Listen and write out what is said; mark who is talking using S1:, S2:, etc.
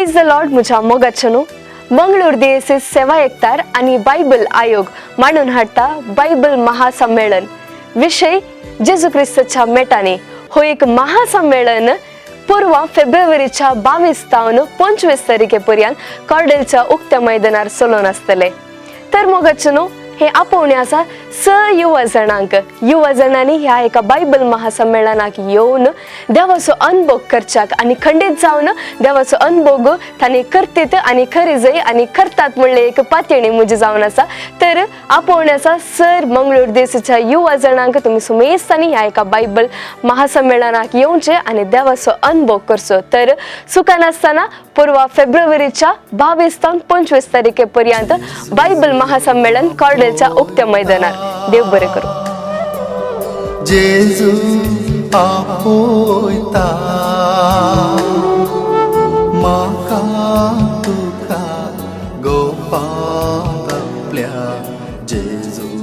S1: प्रेज the Lord म्हज्या मोगाचें न्हू. मंगळूर दियेसीस सेवा एकतार आनी बायबल आयोग मांडून हाडटा बायबल महासम्मेळन. विशय जेजू क्रिस्ताच्या मेटांनी. हो एक महासम्मेळन पूर्वा फेब्रुवारीच्या 22 तावन 25 तारखे पर्यंत कॉर्डेलच्या उक्त्या मैदानार चलोवन आसतले. तर मोगाचें न्हू, हे आपोवणें आसा स युवा जणांक. युवा जणांनी ह्या एका बायबल महासम्मेळनाक येवन देवाचो अनुभव करच्याक आनी खंडीत जावन देवाचो अनुभव तांणी करतीत आनी खरी जय आनी करतात म्हणले एक पातयणी म्हजी जावन आसा. तर आपोवणें आसा सर मंगळूर देशाच्या युवा जणांक, तुमी सुमेस्तांनी ह्या एका बायबल महासम्मेळनाक येवचें आनी देवाचो अनुभव करचो. तर चुकनासतना पूर्वा फेब्रुवारीच्या 22 तावन 25 तारखे पर्यंत बायबल महासम्मेळन कॉर्डेलच्या उक्त्या मैदानार. देव बरें करूं.
S2: जेजू आपयता म्हाका तुका गोपांत आपल्या. जेजू.